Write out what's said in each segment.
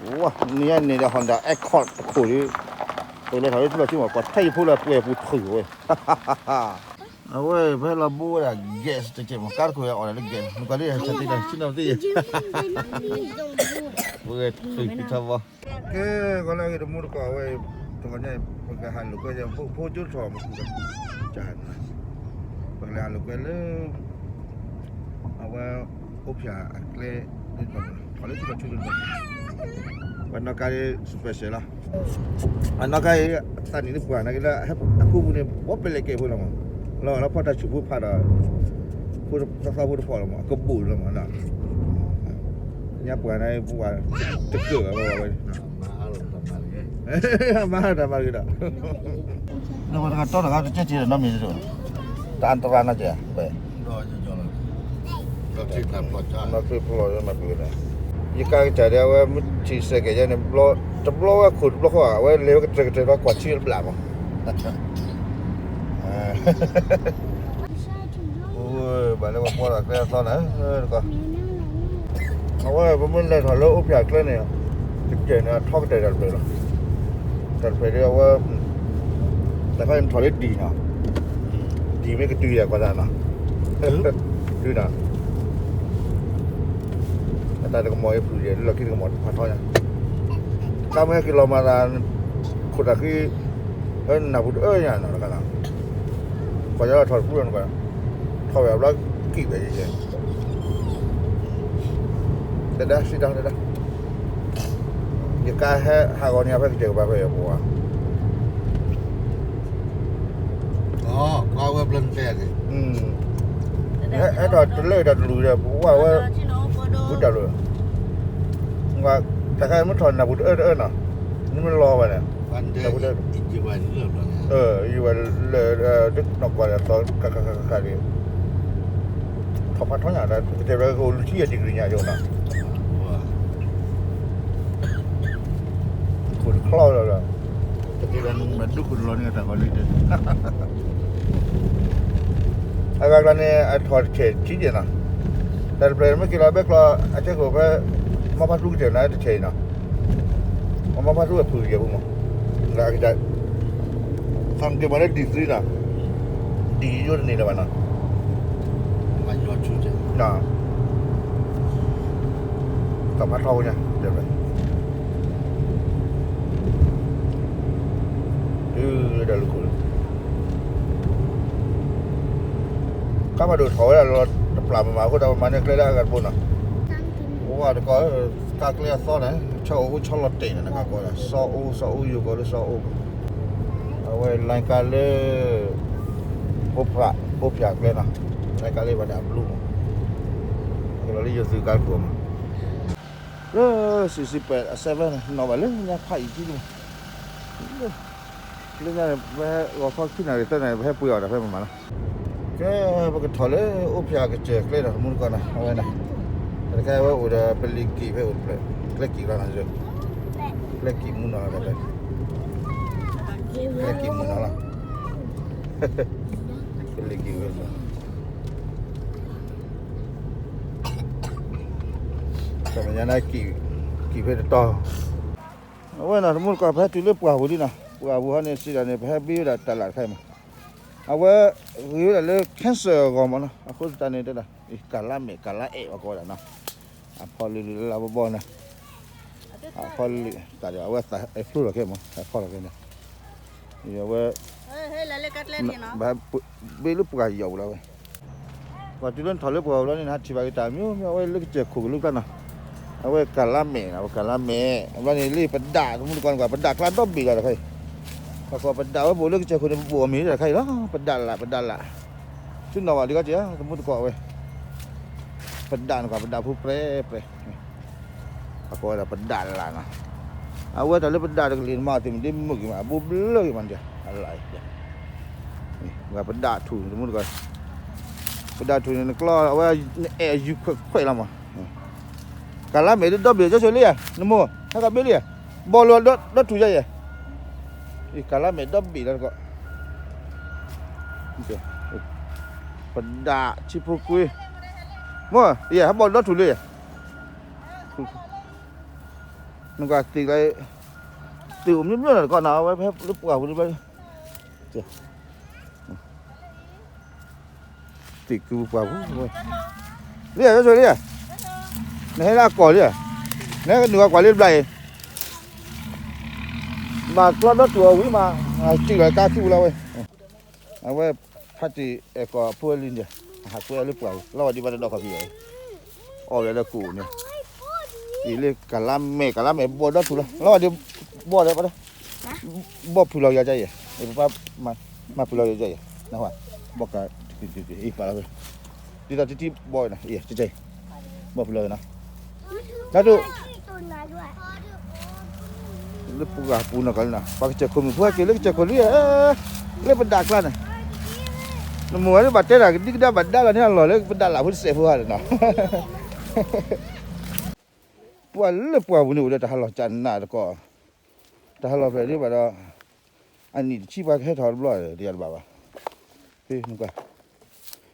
ဝဲ နံၤအံၤန့ၣ်ဒီး Honda Accord တခိၣ်ဒီး ပလဲၤထီၣ်လၢထံလီၤဆံမး ကွၢ်ထဲယဖိလၢပှဲၤပူၤထုးဝဲ အဝဲ ပဟဲလီၤဘိဝဲဒၣ် gas တကဲးမး ကါတခိၣ်အီၣ်ဒၣ်လၢ gas နကွၢ်လၢဆၢတ့ၢ်လၢဆံနီၤသ့ၣ်ယဲ ပဝဲထုးထီၣ်ဘီ ကဲ ကီလၢအဂ့ၢ်တမူတကိးဝဲ တဂီၤညါ ပကဟးလိာ်ကွဲ ဖိကၠိထီၣ်မူကူၣ်ဒီး ကၢ်နၤ ပကလဲၤဟးလိာ်ကွဲလၢ အဝဲ အိၣ်ဖျါအကျဲ ထီၣ်လၢထံလီၤဆံ ပှၤနီၣ်ကါ special လီၤ အနီၣ်ကါအံၤ သးနံၣ်လၢပှၤနာ်က့လၢ အခိၣ်ပူၤန့ၣ် ဘီပဲလဲၣ်ကဲဖိလီၤမး လီၤလီၤဖီၣ်တၢ်ဆူးဖိဖးဒီး ဖိသၣ်ဖိတဖီၣ်လီၤမး အကဘူးလီၤမးနီၤ ညါပှၤန့ၣ် ပှၤတကၢၢ်ဝဲဝဲ မၤတၢ်မၤတဂ့ၤဒီး နပှၤတဂၤတီတဂၤတကဲထံဒီးနီတမံၤ တအါတရါနီကဲး ဝဲ နီၢ်ချ့ဖျိးမၤပှဲၤဝဲဒၣ် ယကါကစၢ်ဒၣ်ဝဲ မ့ၢ်ထံၣ်စဲးကဲးယဲန့ၣ် တဘျီဝဲခိၣ်တဘျီဃီ အဝဲလဲၤဝဲကတြဲၤကတြဲၤဒီးကွၢ်ဆံတဘျးမး ဘၣ်လၢပှၤကွၢ်လီၤကျဲအသီန့ၣ် တကီ အဝဲပမ့ၢ်လဲၤထီၣ်လၢအိၣ်ဖျါကျဲန့ၣ် ကစၢၢ်န့ၣ် အထီကတၢၢ်တၢ်တဖျၢၣ်လီၤ တၢ်တဖျၢၣ်ဒီးအဝဲ တၢ်ခါန့ၣ်ထီၣ်လၢဒံၣ်နီၤ ဒံၣ်မ့ၢ်ကတုၤယၤကွၢ်သးနီၤ တုၤနီၤ အတၢ်တကမီၤအံၤဖုၣ်ယဲၢ် လၢလီၢ်ခံတကမီၤတဖးထီညါ ကါမ့ၢ်ဟဲက့ၤလီၤမၤသး ခိၣ်တၢ်ဃံ နၢ်ပူၤတအၢညါနီၤ တခါနီၤ ကွၢ်ယၤလီၤထီၣ်တပူၤနီၤ ထီၣ်ဝဲအဘျီကံၣ်ဝဲယဲၢ် တဲဒၣ်စံးတၢ်တဲဒၣ် ယကါဟဲဟးဂီၤန့ၣ် အဖဲကစၢၢ်ကပၤဖဲယပဝါ ကွၢ်ဝဲဘျီနတဲန့ၣ် ဟဲထီၣ်တလၢတၢ်တလူၤဒီး ပဝါဝဲ ဝံတၢ်လၢ တၢ်ခါမ့ၢ်ထီၣ်နၢ်ပူၤတအၢတအၢနီၤ နမ့ၢ်လီၤဝဲန့ၣ် ယဝဲလၢ နီၢ်ကွၢ်ဒီးသီ ခါခါခါခါခါဒ် ထီၣ်ဖးထီညါဒီး ကတဲဘၣ်ကအိၣ်လူၤထံအ degree ညါယိၤနီၤ ခိၣ်တချီလီၤလီၤ တက့ၢ်ဒီးမ့ၢ်ဒူခိၣ်တလီၤန့ၣ် တၢ်ကီလံတဲ အဂၤကျါန့ၣ် အထီၣ်တဆဲးထံကဲနီၤ တၢ်တဖျၢၣ်မ့ၢ်က့ၤလီၤဘဲကျီ အဆဲခိၣ်ဖဲ မီဖါသူကစၢၢ်နၤတဆဲးအံၤနီၤ မီဖါသူအဖုၣ်ယဲၢ်ပူၤမး လၢအကစၢ် သးက့ၤမၤလၢ D three နီၤ D ယိတန့ၢ်လၢၤဘၣ်နီၤ တၢ်ဖးထီညါ တဲဝဲ တုၤဒီးလၢခိၣ်လၢ ကါဖးဒိၣ်ထီၣ်ဝဲဒၣ်လီၤတပျၢ်မး အဃိသတးပမၤန့ၢ်ကျဲလၢအဂၤတဘိနီၤ ပဝဲတကီၢ် ကါကျဲအသီန့ၣ် ဆီအိၣ်အိၣ်ဆီလီၤတဲာ်န့ၣ် နကကိးဒၣ် ဆီအိၣ် ဆီအိၣ်ယိၤကီးလၢဆီအိၣ် အဝဲ line ကါလၢ အိၣ်ဖျါ အိၣ်ဖျါကျဲနီၤ line ကါလၢပှၤဒၣ်အဘျုးမး ကလီၤလၢယိၤသုးကါတခိၣ်မး လၢ sixty-five အ seven နီၣ်ဘၣ်လၢညါဖးအံၤကံမး လၢညါန့ၣ် ပဟဲဂီၤခီခံနၣ်ရံၣ်သၢနၣ်ရံၣ် ပဟဲပှ့ၤအီၣ်တၢ်ဖဲမမၤနီၤ ကဲ ပကထီၣ်လၢအိၣ်ဖျါကစၢၢ်ကျဲဒီး တမူတကိးနီၤ အဝဲန့ၣ် တၢ်တခါအဝဲအိၣ်ဒီးပလံၤကံၣ်ဖဲအိၣ်တဖျၢၣ် ကျဲကံၣ်လီၤနီၤ ကျဲကံၣ်မူနီၤလီၤ ကျဲကံၣ်မူနီၤလီၤ ပလံၤကံၣ်ဝဲ တၢ်မဲာ်ညါန့ၣ် ကံၣ်ဖဲတတီၤ အဝဲနီၤ တမူတကိး ပဟဲတုၤလၢပှၢ်ပူၤလံနီၤ ပှၢ်ပူၤဟီန့ၣ် စံးဒၣ်န့ၣ် ပဟဲဘ့ဝဲဒၣ်တၢ်လၢ်တခါအံၤမး အဝဲ ဂ့ၤဝဲဒၣ်လၢ cancer အဂီၢ်မးနီၤ အဃိသတးန့ၣ်တဲဒၣ် ကၢ်လါမဲာ် ကၢ်လါအဲၣ် ပှၤကိးဝဲဒၣ်နီၤ အဖီလံၤလံၤလၢလါဘီဘီန့ၣ် အဖီလံၤ တၢ်ဒီး အဝဲသးအဲၣ်ဖျိထီၣ်ခဲမး သးဖီထီၣ်ခဲန့ၣ် အဝဲ ဘၣ်ဘ့လၢပှၢ်ယီၤပူၤလီၤဝဲ ပှၤတုၤလၢနထီၣ်လၢပှၢ်ပူၤလီၤန့ၣ် နဟးထံၣ်ဘၣ်က့ၤတၢ်မံၤမံၤ အဝဲလၢကစၢၢ်ခိၣ်ကလိကျါနီၤ အဝဲကၢ်လါမဲာ်နီၤ ပကၢ်လါမဲာ် အဘျီန့ၣ်လၢပဒၣ် တမူတကိးန့ၣ် ပဒၣ်ကျါဒီဘ့ၣ်လီၤတခါအံၤ ပှၤကိးပဒၣ်ဝဲဘူးလၢကစၢၢ်ခိၣ်န့ၣ် ပဘူးအမံၤတခါအံၤလီၤ ပဒၣ်လၢ် ပဒၣ်လၢ် ဆူနီၢ်ဘၣ်ဒံးကီးက့ၤ တမူတကိးဝဲ ပဒၣ်န့ၣ်ကွၢ် ပဒၣ်ဖိပြဲပြဲ အကိးဝဲဒၣ်ပဒၣ်လၢ်နီၤ အဝဲတၢ်လၢပဒၣ်တကလုာ်န့ၣ် မၤအီၤသ့ၣ်မ့ၢ်ဒ်မုၢ်က့ၤမး အဘူးဘျၢက့ၤမးန့ၣ် အလၢ်အံၤ ပဒၣ်ထူၣ်န့ၣ် တမူတကိး ပဒၣ်ထူၣ်န့ၣ် နကျီ အဝဲ နအဲၣ်အယူၤခွဲးခွဲးလီၤမး ကၢ်လါမဲာ်ဒ်ဒီဘ့ၣ်ကၠိဆိလံဧါ နမိၢ် ဟဲကီးဘ့လံဧါ ဘီလီၤဒီထူၣ်ယါယဲၢ် ကၢ်လါမဲာ်ဒီဘ့ၣ်လီၤတကိး ပဒၣ်ဆံဖိကွ့ မိၢ် ယဲၢ် ဟဲဘီလီၤဒီထူၣ်လံဧါ ကၢ် နကွၢ်သ့ၣ်လၢ သ့ၣ်အိၣ်မ့ၢ်မ့ၢ်လီၤတကီးနၤ အဝဲဖဲလၢပှၢ်ပူၤလၢဘျီ သ့ၣ်ကုပှၢ်ပူၤဝဲ လံယၤ ယဆိလံယၤ နဟဲလၢအကီၢ်လံယၤ နဟဲကနုာ်ဝဲကွၢ်လံတဘျီအံၤ ဘၣ်ကျီဒီတူၢ်အီၤဝံၤမး စံၣ်လီၤကါခံပူၤလီၤဝဲ အဝဲ ဖါတံၢ်အဲၣ်ကီၢ်အဖိလံန့ၣ် အဟးကွဲလၢပှၢ်ပူၤ လီၤဝဲဒံးဘၣ်တဒီခီၣ်ဖံးအံၤ အီၣ်ဝဲလၢကအိၣ်န့ၣ် အံၤလၢကလါမဲာ် ကလါမဲာ်ဘီၣ်ဒီထူလီၤ လီၤဝဲဒံး ဘီၣ်ဒီး ဘီၣ်ဖုလီၤယၤကါအံၤ ပပၢ် မၤဖုလီၤယၤကါအံၤ နဟါ ဘီၣ်ကါ အံၤပာ်လီၤဝဲ ဒ်သိးတံတံဘီၣ်ဝဲနီၤ အံၤ ကါအံၤ ဘီၣ်ဖုလီၤယၤနီၤ တၢ်ဒိၣ် လၢပှၢ်ပူၤနီၤကီးလံနီၤ ပှၤကစၢၢ်ခိၣ်မုၣ်ဖိဟဲက့ၤလၢကစၢၢ်ခိၣ်လံ လၢပဒၣ်ကျါန့ၣ် နမိၢ်ဝဲလၢဘၣ်တဲတၢ်ကဒံကဒါဘၣ်ဒါလီၤန့ၢ်အလီၢ်လၢပဒၣ်လၢဖိတစဲးဖိဧါနီၤ ပှၤလၢပှၢ်ပူၤန့ၣ်အိၣ်ဒီးတၢ်ဟးလီၤကၢ်နးတကီး တၢ်ဟးလီၤဖျဲးဒ်ဘၣ်ဒီး အနံၣ်တဆံပှၤကဟဲထီၣ်တဘျီ တယၤတဘၣ်ဘၣ် ဖဲနကွၢ်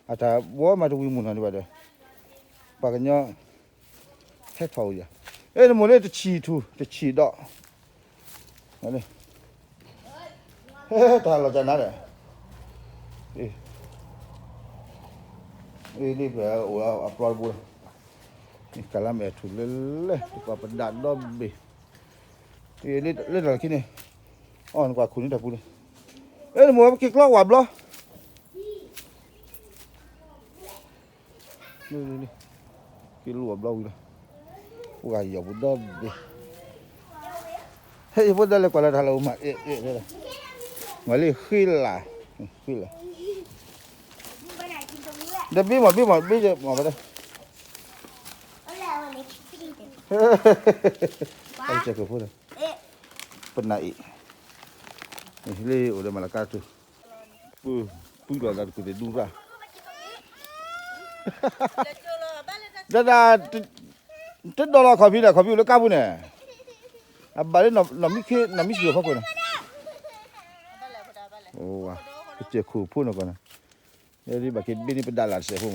အတၢ်ဘီမးတဝံၤမုၢ်နီၤဒ်ဘၣ်ဒီး ပှၤကညီ ဟဲထီၣ်အိၣ်ယၤ အဲ နမိၢ်လၢတဆံၣ်ထူၣ် တဆံၣ်ဒီး တၢ်ဟးလီၤကၢ်နးဒီး လၢဖဲအိၣ်အပျီတဘိလီၤ ကလါမဲာ်ထူၣ်လၢလဲၣ် ပှၤပဒၣ်ဒီဘ့ၣ် လၢတၢ်လၢခံန့ၣ် အီၣ်နကွၢ်ခူၣ်န့ၢ်တၢ်ပူၤန့ၣ် အဲ နမိၢ်ဝဲပက့ၤကျီဝၣ်ဘျီ က့ၤလူၤဝၣ်ဘျီဝံၤလီၤ ပှၤယီၤပူၤဒီဘ့ၣ် ဟဲ ယဖိဒါလဲၤကွၢ်လၢတၢ်လၢအိၣ်မး အဲ အဲ မၤလၢဃ့လး ဃ့လး ဒီးဘ့မး ဘ့မး ဘ့မး ဘၣ်ဒီး ကစၢၢ်ခိၣ်ဖိဒီး ပနၢ်အံၤ လၢအိၣ်ဒီးမၤလၤကါထူ ပုၢ်လီၤသးတကူၣ်သ့ၣ်ဒူရၣ် ဒၣ်ဒၣ် တဒီလီၤခီၣ်ဖံးဒီး ခီၣ်ဖံးအိၣ်လၢကါပူၤန့ၣ် အဘၣ်လၢနီၢ်မံခ့ နီၢ်မံဆံးအဖီခိၣ်န့ၣ် ကစၢၢ်ခိၣ်ဖိနီၢ်ကီၢ်န့ၣ် ဒ်ဘၣ်က့ၤဒ့န့ၢ်ပဒၣ်လၢ်တစဲးဖိမး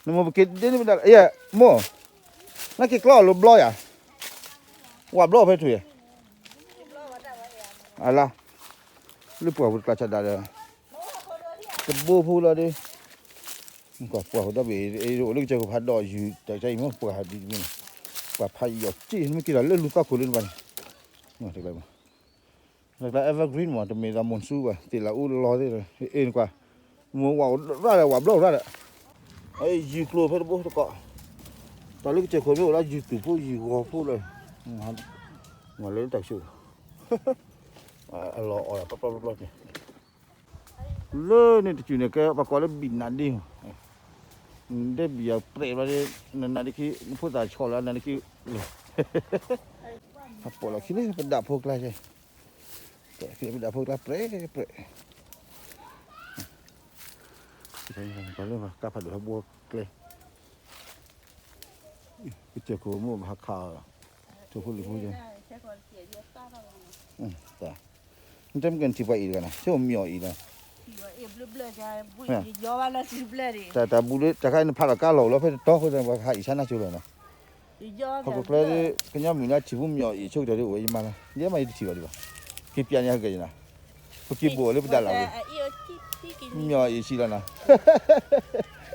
နမိၢ်ပက့ၤဒ့န့ၢ်ပဒၣ်လၢ် ယဲ မိၢ် နက့ၤကျီအီၤလိာ်ဘျီယၤ ဝၣ်ဘျီဖဲထူၣ်ယဲ အလါ လၢပှၢ်ပူၤတကျါဆးဒၣ်ဒီး တဘိဖိလီၤဒီး ကွၢ်ပှၢ်ဟိးဒီဘ့ၣ် အိၣ်လၢကစၢၢ်ခိၣ်ဖးဒိၣ်ယူၤ တၢ်ကါအံၤမ့ၢ်ပှၢ်ဒ်မ့ၢ် ပှၤဖးယီၤစ့ၢ် နမ့ၢ်က့ၤဒီးလၢလူၤသီခိၣ်လၢနပၤန့ၣ် တကျါ evergreen မး တမ့ၢ်သးမုၢ်ဆူဘၣ် သ့ၣ်လၢအူလီၤသ့ၣ် အ့ၣ်နကွၢ် မိၢ်ဝၣ်အိၣ်ရၣ်ဒီး ဝၣ်ဘျီအိၣ်ရၣ်ဒီး ယူၤကျိၤဖဲတဘိတကိး တၢ်လၢကစၢၢ်ခိၣ်မ့ၢ်အိၣ်လၢယူၤသူၣ်ဖိယူၤဂီၤဖိလီၤ မၤလၢတၢ်ကဆိၣ် အလီၤအီၣ်တၢ်ပျီပျီပျီန့ၣ် လၢန့ၣ်တစူၢ်န့ၣ် ကဲပှၤကိးလၢဘံၣ်နးဒ့မး နဒဲဘံၣ်အပြဲးဘျီဒီး နနးဒ့ခံ နဖိသၣ်ဆီၣ်လီၤနးဒ့ခံ လီၤ အပိာ်လီၤခံလၢပဒၣ်ဖိကျါ ပဒၣ်ဖိကျါပြဲးပြဲး ပှၤလၢကါဖးဒိၣ်ဟဲဘိကျဲ ကစၢၢ်ခိၣ်မိၢ်ဘၣ်ဟးခးအီၤ ထိၣ်ဖိလံၤဖိယဲ နတဲမ့ၢ်ကနထံၣ်ပှၤအံၤတဂၤနီၤ ဆိမိၣ်အံၤလီၤ တၢ်တၢ်ဘူးလၢ တၢ်ခါအံၤနဖးလီၤကါလီၤအိၣ်လီၤဖဲတတီၤဃိသတး ပှၤဟးအံၤဆါနါဆိလီၤနီၤ ဟီၣ်ခိၣ်ကျဲ ကညီမုၢ်လၢထံၣ်ဖိမ့ၢ်အံၤဆိကတၢၢ်ဒ်အိၣ်ဝဲယမါလီၤ ယဲမးယတထံၣ်ဘၣ်ဒံးဘၣ် က့ၤပျးန့ၣ်ဟဲက့ၤနီၤ ပက့ၤဘိၣ်လၢပဒၣ်လၢ်ပူၤ မ့ၢ်အံၤဆံလီၤနီၤ က့ၤ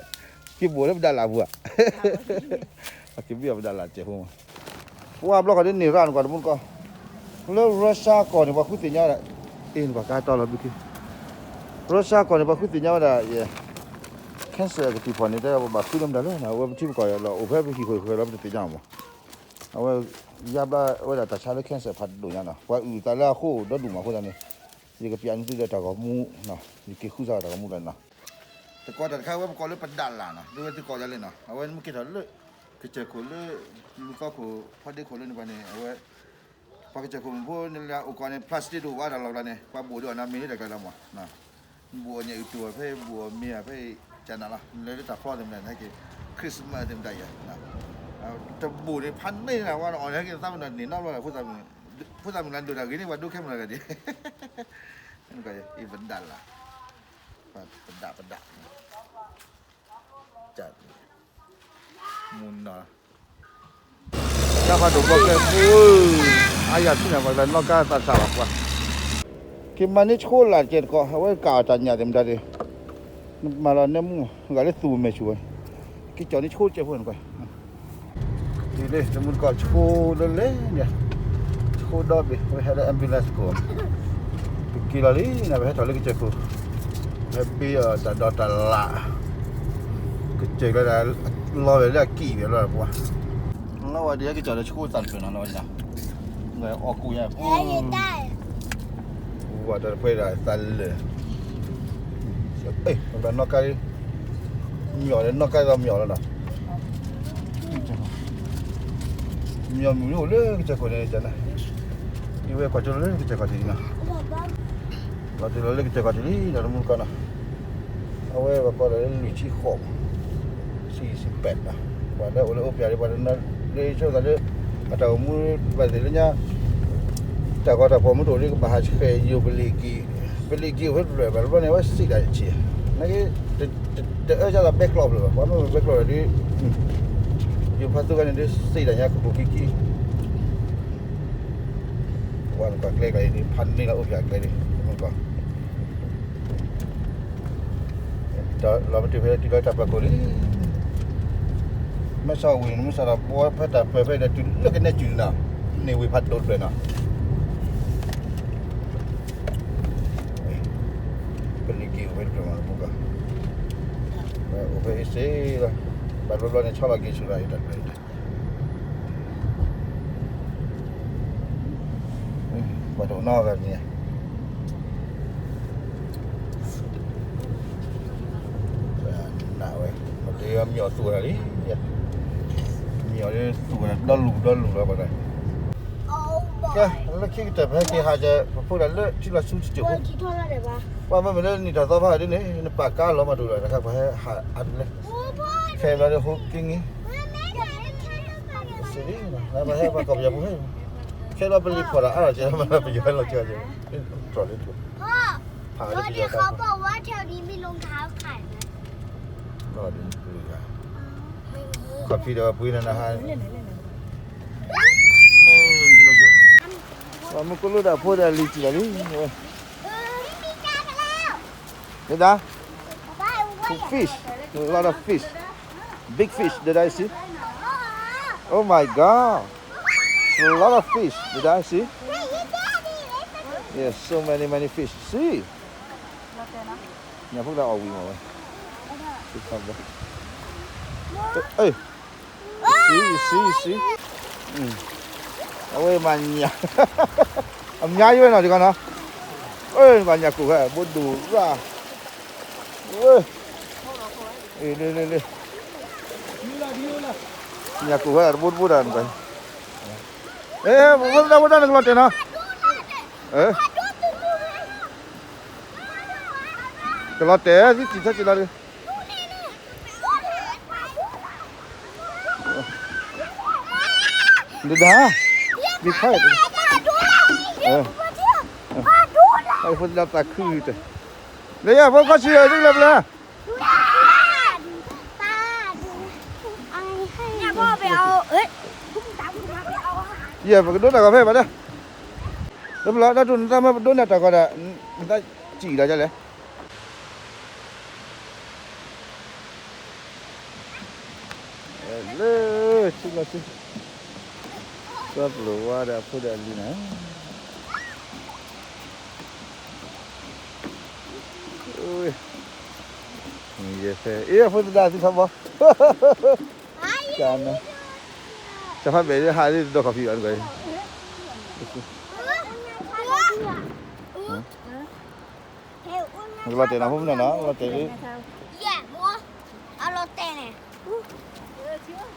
ဘိၣ်လၢပဒၣ်လၢ်ပူၤဧါ ပက့ၤဘိၣ်ပဒၣ်လၢ်စဲးဖိမး ပှၤဘျီခီဒ်န့ၣ်ရၣ်နကွၢ်တမူတကီ လၢ Russia ကီၢ်န့ၣ် ပှၤဃုသ့ၣ်ညါဝဲဒၣ် အ့ၣ် နကွၢ်ကါတီလီၤဘုခ့ Russia ကီၢ်န့ၣ် ပှၤဃုသ့ၣ်ညါဝဲဒၣ် ယဲ cancer ကတုၤဖီၣ်န့ၣ် တဲဘၣ်ဃုလၢမတၤလဲၣ် အဝဲပထံပကီၢ်လီၤ အိၣ်ဖဲပဟံၣ်ခိၣ်ဃၢၤလီၤ ပတသ့ၣ်ညါမး အဝဲ ယါဘျါဝဲဒၣ်တၢ်ဆါလၢ cancer ဖးဒိၣ်ညါနီၤ ပှၤအုၣ်သးလၢအဃိဒီဒူၣ်မးအဃိသတးန့ၣ် ယကပျးန့ၢ်သုဒီးတၢ်ဂီၤမူ ယက့ၤဃုစါတၢ်ဂီၤမူလီၤနီၤ တကီတၢ်တခါဝဲပကိးလၢပဒၣ်လၢ်နီၤ ဒ်ဝဲသုကိးယၤလၢနီၤ အဝဲမ့ၢ်က့ၤထီၣ်လၢ ကစၢၢ်ခိၣ်လၢ လူၤသီခိၣ်ဖီဒ့ခိၣ်လၢန့ၣ်ပှၤန့ၣ် အဝဲ ပှၤကစၢၢ်ခိၣ်မုၣ်ဖိန့ၣ်လၢအိၣ်ကီးန့ၣ် plastic တအိၣ်ဘၣ်တၢ်လီၢ်ကျါန့ၣ် ပှၤဘိၣ်ဒံးအီၤန့ၣ် မ့ၢ်လၢတၢ်ကျါလီၤမး ဘိၣ်အီၤညၣ်အုၣ်တူၢ်အီၤဖဲဘိၣ်အီၤမ့ၢ်အီၤဖဲကၠနးလီၤ လၢလၢတၢ်ဖျီသ့ၣ်မတၤန့ၣ်ဟဲက့ၤ Christmas သ့ၣ်မတၤယၤ တဘိၣ်န့ၣ် ဖးန့ၢ်နၤဝဲအီၤန့ၣ် ဟဲက့ၤသးမနုၤန့ၣ်နီတဘျီ ဖိသၣ်မုၣ်လၢဒိၣ်တၢ်ဂ့ၤန့ၣ် ပှၤဒိခဲမနုၤဂၤဒံး အံၤပဒၣ်လၢ် ပဒၣ်ပဒၣ် မူနီၤ တၢ်ဖးဒိၣ်ဘီကျဲဖိ, အါယၤဆူညါ ပှၤကညီနီၣ်ကါသးစၢ်လီၤပှၤ, က့ၤမၤန့ၢ်ဆိလၢ်တကဲတကိး အဝဲကးအီၤတၢ်ညၣ်သ့ၣ်မတၤဒ့ၣ်, နမၤလီၤနမူ ဂၤလၢသူမဲာ်ဆူၣ်ဝဲ, က့ၤကၠီၤန့ၢ်ဆိကဲဖိန့ၣ်ကွၢ် ဒ်န့ၣ် တမူတကိးဆိလၢလဲၣ်န့ၣ်, ဆိဒီဘ့ၣ် ဝဲဟဲလၢ ambulance ကိး, ပက့ၤလီၤလံန့ၣ် ပဟဲထီၣ်လၢကစၢၢ်ခိၣ်, ဟဲဘ့အီၤတၢ်ဒိးတၢ်လၣ်, ကစၢၢ်ကျါဒၣ် လီၤဝဲလၢအကံၣ်ဝဲလီၤပှၤ, လီၤဝဲဒ်ဟဲကစၢၢ်ဒီးဆိသးတဖျၢၣ်နီၤ လီၤဝဲဒ်, အီၣ်ကူၣ်ညါ ပူၤ ဝဲတၢ်တဖှဲဒၣ်သးလၢာ်, ပနီၣ်ကါ, မၠီၣ်လၢနီၣ်ကါဒီးမၠီၣ်လီၤနီၤ, မၠီၣ်မုၢ်အိၣ်လၢကစၢၢ်ခိၣ်န့ၣ်, အဝဲကွၢ်ကၠိလီၤလၢကစၢၢ်ခိၣ်ထံးနီၤ, လီၤတုၤလီၤလၢကစၢၢ်ခိၣ်ထံးလံ ဒီးတမူတကိးနီၤ, အဝဲပှၤကိးဒီးလၢလွံၢ်ဆံဃိး ဆံဆံပာ်နီၤ, ပှၤလၢအိၣ်လၢအိၣ်ပၠးလံ ပှၤတနီၤ လၢဆိသးလၢ အတၢ်အိၣ်မူဘၣ်သ့ၣ်လၢညါ, တၢ်ဂီၤတၢ်ဖီၣ်မူတအိၣ်ဒ်ကဘၣ်ဟးဆှဲးယိာ်ပလံးက့ၤ, ပလံးက့ၤအိၣ်ဖဲတဖျၢၣ်ဘၣ်တဘျီန့ၣ် အဝဲစံးဒၣ်ဆံး, နာ်က့ တအၢကၢ်သးဘဲကျီၢ်ဖျၢၣ်ဘၣ် ပှၤမ့ၢ်ဘဲကျီၢ်ဒီး ယိာ်ဖးသိကန့ၣ်ဒ်စံးဒၣ်ညါခိၣ်ခိၣ်ခံခံ, ပှၤနကွၢ်ကျဲကျါအံၤဒ် ဖးန့ၢ်လီၤအိၣ်ဖျဲၣ်ကျဲဒ် လီၤမ့ၢ်တုၤဖဲတုၤလီၤတၢ်ပၢၤခိၣ်လံ, မ့ၢ်ဆီဝံၤန့ၣ် မ့ၢ်ဆီဒီးဘီဖဲတၢ်ပၢၤဖဲဒီးတုၤလၢကနဲကုၢ်နီၤ, န့ၢ်ဝံၤဖးဒိၣ်တဖျၢၣ်နီၤ, ပလံးက့ၤအိၣ်ဖဲတဖျၢၣ်မး အိၣ်ဖဲအ့စ့လီၤ, ဘၣ်တဘျီဘျီန့ၣ် ဆီလီၤက့ၤဆူၣ်လီၤအံၤတၢ်တဖျၢၣ်အံၤ ပှၤတအိၣ်နီတဂၤန့ၣ်, နဝဲ မ့ၢ်တဲမ့ၢ်အီၤသူၣ်ဝဲဒၣ်လံ, မ့ၢ်အီၤလၢသူၣ်ဝဲဒၣ်ဒီလူၤဒီလူၤလီၤပှၤ, ကဲ လၢခံကတၢၢ်ပဟဲက့ၤဟးက့ၤ ပဖိဒၣ်လၢထံလီၤဆူတစိၢ်ဖိ, ပှၤမ့မ့ၢ်လၢနံၣ်ထီၣ်သီဖးဒ်န့ၣ် နပာ်ကါလီၤမးတအိၣ်ဒီး တခါပှၤဟဲဟးအါတလဲၣ်, ခဲဘျီဒီးဟိက့ၤငံၤ စ့ၢ်လံ, ပဟဲပှၤကီၢ်ပယီၤဖိဟဲ, ခဲလီၤပလံၤဖီၣ်ဒီးအါထီၣ်ကဲမး ပယီၤဟဲလီၤကဲ, တြီၢ်လၢ, ဖးလၢပယီၤတၢ်, ခီဖံဒီးပှ့ၤနၤနဟါ, ပှၤမုၢ်ကလူးဒီးဖိဒီးလံၤစံၣ်လီၤလံ, ဝဲ, ဒ်, fish, a lot of fish, big fish, did I see? Oh my God, a lot of fish, did I see? Yes, so many, many fish, see? ညၣ်ဖိကလၢအီၣ်ဝံၤမးဝဲ, သ့ၣ်ခါဘီ, အ့, ယစံ, ယစံ, အဝဲမၤညၣ်, အမါယဝဲနီၤ တခီနီၤ, အ့ နဘၣ်ညၣ်ကိၢ်ဝဲ ဘိဒိၣ်ရၣ်, ဝဲ, အ့ လ့ လ့ လ့, ညၣ်ကိၢ်ဝဲတဘိတဘိဒီး, အ့ ဖိသဒါ ဖိသဒါ နကလီၤတဲာ်နီၤ, ကလီၤတဲာ် သုစံၣ်ထီၣ်စံၣ်လီၤ, ဒဒါ, ဖိသဒါသးခုတၢ်, လၢယၤဖိခီၣ်ဆံၣ် သုလၢပျၢၤ, ယဲ ပကဒိတၢ်ဂီၤဖဲဘၣ်ဒီး, လၢပျၢၤ တၢ်ဒိနသးမ့ၢ်ပဒိန့ၢ်တၢ်ဂီၤဒီး, နသးစံၣ်လီၤဒ်လဲၣ်, လၢ, ဆူလီၤဆူ, စီၤပျိၤဝါဒီးအဖိဒီးအလံၤန့ၣ်, ယဲဖဲ အ့ အဖိသဒါ သုထီဘီ, က, ကဖးဘဲၣ်ဟးလၢတဒီခီၣ်ဖံးဘၣ်တဂီၤအံၤ, နကလီၤတဲာ်နီၤ ဖိမုၣ်နီၤနီၤ လီၤတဲာ်လံ,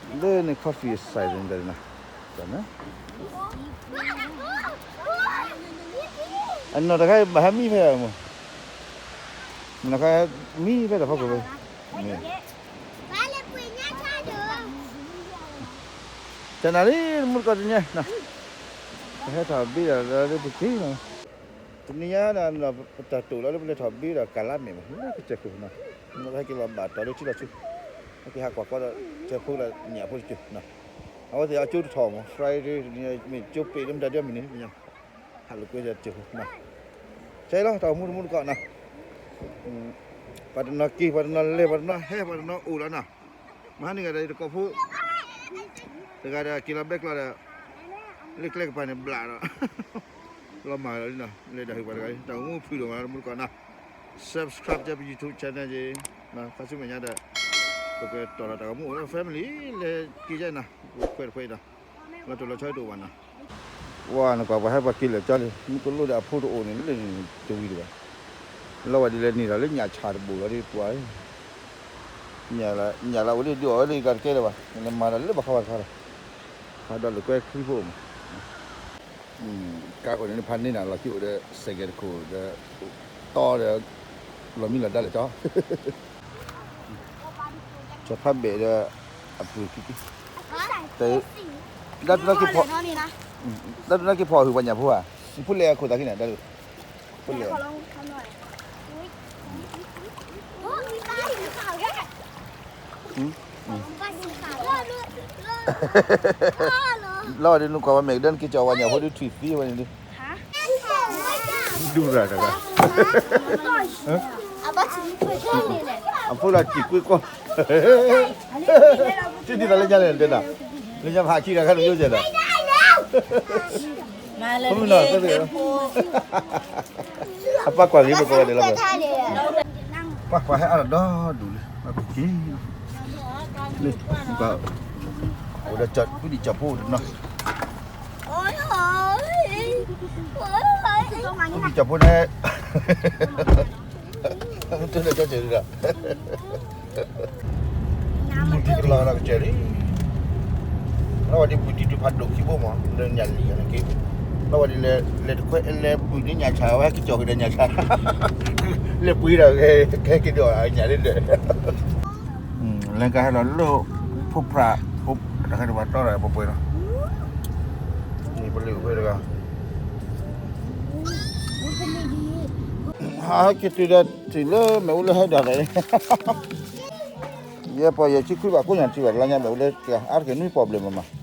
လၢန့ၣ် coffee အစဲးန့ၣ်, အနီၢ်တခါဘၣ်ဟဲမံဖဲမး, မနီၤခါမံဖဲတၢ်ဖီခိၣ်ဝဲ, တနၤလံ မုၢ်တကီၢ်တညါ, ပဟဲထီၣ်ဘ့ၣ်ဒီးလၢပက့ၤနီၤ, တနံၤညါဒီး ပတၢ်တိာ်လီၤလၢပလဲၤထီၣ်ဘ့ၣ်ဒီးကလါမဲာ်မး လၢကစၢၢ်ခိၣ်နီၤ, မ့ၢ်ဟဲက့ၤလီၤဘၣ်တီၤလၢထံလီၤဆူ, ဟဲက့ၤဟးကွၢ်ကွၢ်ဒီး ကၢၢ်ဖိလၢညၣ်ဖိတကၢၢ်နီၤ, အဝဲသ့ၣ်အကၠိတထီၣ်မး Friday တနံၤ မ့ၢ်ကၠိပ့ၤလၢမတၤဒ်မနုၤန့ၣ် ပညီ ဟးလိာ်ကွဲစၢၤတကၠိဖိနီၤ ကဲလီၤ တၢ်အိၣ်မူတမူတကိးနီၤ ပှၤတနီၤက့ၤ ပှၤတနီၤလဲၤ ပှၤတနီၤဟဲ ပှၤတနီၤအိၣ်လီၤနီၤ မဟါန့ၣ်ဂၤဒီးတကိးဖိ တဂၤဒီးက့ၤလီၤဘဲကျီဒီး လၢကျဲကပၤန့ၣ်ဘျးဒီး လီၤမၢ်လီၤလံနီၤ လဲၤဒၣ်ဟုၣ်ပှၤတဂၤ တၢ်အိၣ်မူဖုၣ်ဒိၣ်မးတမူတကိးနီၤ subscribe ကဲပ YouTube channel က့ၤ ခါဆူမဲာ်ညါဒီး ပကတီၢ်လီၤတၢ်ဂီၤမူအိၣ်လၢ family လဲၤက့ၤယဲနီၤ ပခွဲးတခွဲးအံၤဒီး လီၤတိၢ်လီၤဆီတအိၣ်ဘၣ်နီၤ ဝါနကွၢ်ပှၤဟဲပှၤက့ၤလၢာ်ကၠီလံ မူကလိဒီးအဖိတအိၣ်န့ၣ်လၢတဝံၤဒံးဘၣ် လီၤဝဲဒ်လဲၣ်နံၤဒီးလၢညၣ်ဆၣ်တဘိလီၤဒ်ပှၤ ညၣ်လၢ်ဝဲဒ်ဒ်အီၤဝဲဒ်ကၤတကဲလၢၤဘၣ် နမၤဒီးလၢဘၣ်ဃးဘၣ်တခါလီၤ ဖးဒီးလိာ်ကွဲချံဖိမး ကါဃိန့ၣ်ဖးန့ၢ်နၤလီၤကံအိၣ်ဒီး စဲးကဲတခိၣ်ဒီး တီဒီး လီၤမံလီၤဒါလဲၣ်ကၠီ ကၠီဖးဘဲးဒီး အပူၤကံကံ တ ဒၣ်တနီၤက့ၤဖီၣ် ဒၣ်တနီၤက့ၤဖီၣ်ဟုၣ်ပှၤညၣ်ဖိဧါ စံးဖိလဲၣ်အခိၣ်သးခံန့ၣ် ဒၣ် ဖိလဲၣ် လီၤဒ်နကွၢ်ဝဲမဲာ်ကဒၢနက့ၤကၠီၤဝဲညၣ်ဖိဒ်ထွံၣ်သံဝဲန့ၣ်ဒ် ဒူရၤတဂၤ အဖိလၢစံးကွံာ်ကွီၢ် တဒ်သိးလၢညါလဲၣ်တဲဒၣ် လၢညါဖးခံဂၤခါန့ၣ်ယိၣ်ကဲဒီး မၤလၢ အပၢ်ကွၢ်ဂ့ၤပကိးဂၤဒဲးလီၤ ပှၤကွၢ်ဟဲအါ ဒီးဒူၣ်လံ ပှၤကွၢ်က့ၤ လၢ အိၣ်ဒီးကွံဒံးကၠီၤဖိတနီၤ ကွံဒံးကၠီၤဖိန့ၣ် မ့ၢ်တလၢကၠီၤစဲးဒီး မုၢ်တံၢ်ကလီၤဒီးကစၢၢ်လံ လီၤဝဲဒ်ဘုၣ်တံၢ်တုၤဖးဒိၣ်ခံဘိမး လၢညၣ်လံၤန့ၣ်က့ လီၤဝဲဒ်လဲၤ လဲၤတခွဲးလဲၤဘုၣ်န့ၢ်ညၣ်ဆၣ်ဝဲဟဲက့ၤကၠီၤဃုာ်ဒီးညၣ်ဆၣ် လဲၤပှ့ၤဒီး ကဟဲက့ၤဒီးညၣ်လံဒီး လဲၤကဟဲလီၤလၢ ဖိဖြး ဖိတၢ်ဟဲတဘၣ်တီဒီးပှဲၤပှဲၤလီၤ န့ၣ်ပလ့ၤအိၣ်ဖဲတဂၤ ဟးဟဲက့ၤတုၤဒီးထံၣ်လၢမ့ၣ်အူလၢဟဲဒၣ်လဲၣ် ယဲပီၢ်ယဲၢ်ဆံခွံဘၣ်ကိးညါထံၣ်ဘၣ်လါညါမ့ၣ်အူလၢ အါတက့ၢ်နွံပီၢ်ဘျဲၣ်မးမး